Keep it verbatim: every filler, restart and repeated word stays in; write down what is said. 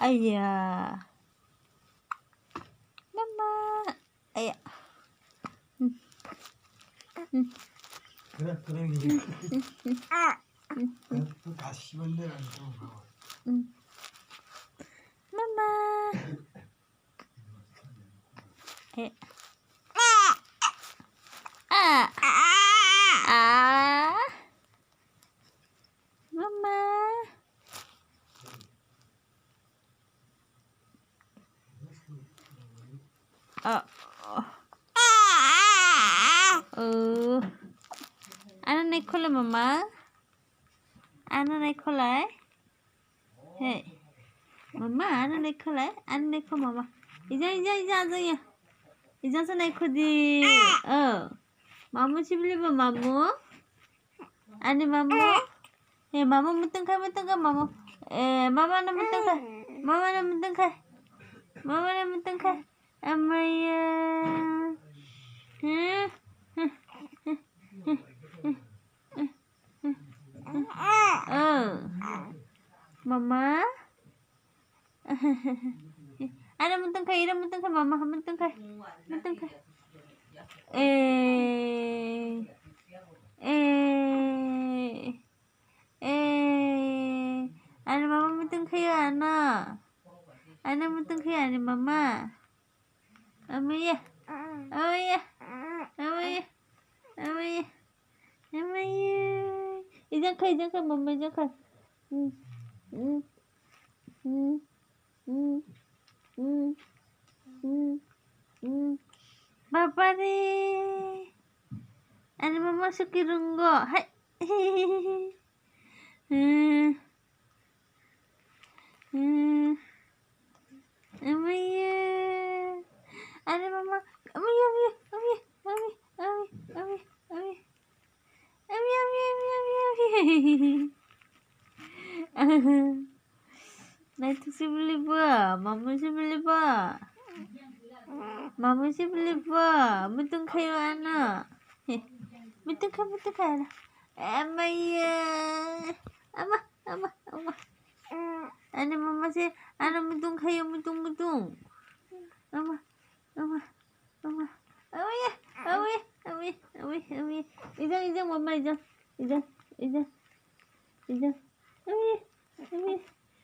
Aya. Mama. Aya. Hmm. Hmm. Hmm. Hmm. Mama. Eh. Ah. Ah. Mama. Oh. Oh. Ano nai khole mama. Ano nai kholai. Hey. Mama, ano nai kholai. Ano nai kho mama. Ija, ija, ija, ija, ija. Ija sa nai kho di. Oh. Mamu sibili ba mamu. Ani mamu. He mamu mutung khai mutung khai mamu. Eh, mama na mutung khai. Mama na mutung khai. Mama na mutung khai. Amaya. Huh? Oh. Mama. Ano mutung khai, ira mutung khai, mama mutung khai. Mutung khai. Eh. Eh. Eh. Ano mama mutung khai ano. Ano mutung khai ani mama. Amaya. Amaya. Amaya. Amaya. Amaya. Ijang khai, ijang khai, mama ijang khai. Hmm. Hmm. Hmm. Hmm. Hmm. Hmm. Hmm. Baba re. Ani mama suki rungo. Hai. Hmm. Hmm. Amaya. Ani mama. Amaya, amaya, amaya, amaya, amaya, amaya, amaya. Amaya, amaya, amaya, amaya, amaya. Naituk sibili ba, mamu sibili ba. Mamu sibili ba, mutung khai ano. He, mutung khai, mutung khai ano. Amaya. Ama. Ama, ama. Ani mama se, ano mutung khayo, mutung, mutung. Ama, ama, ama. Ama ya, ama ya, ama ya, ama ya, ama ya. Ijang, ijang, mama, ijang. Ijang, ijang. Ijang. Ama ya, ama ya,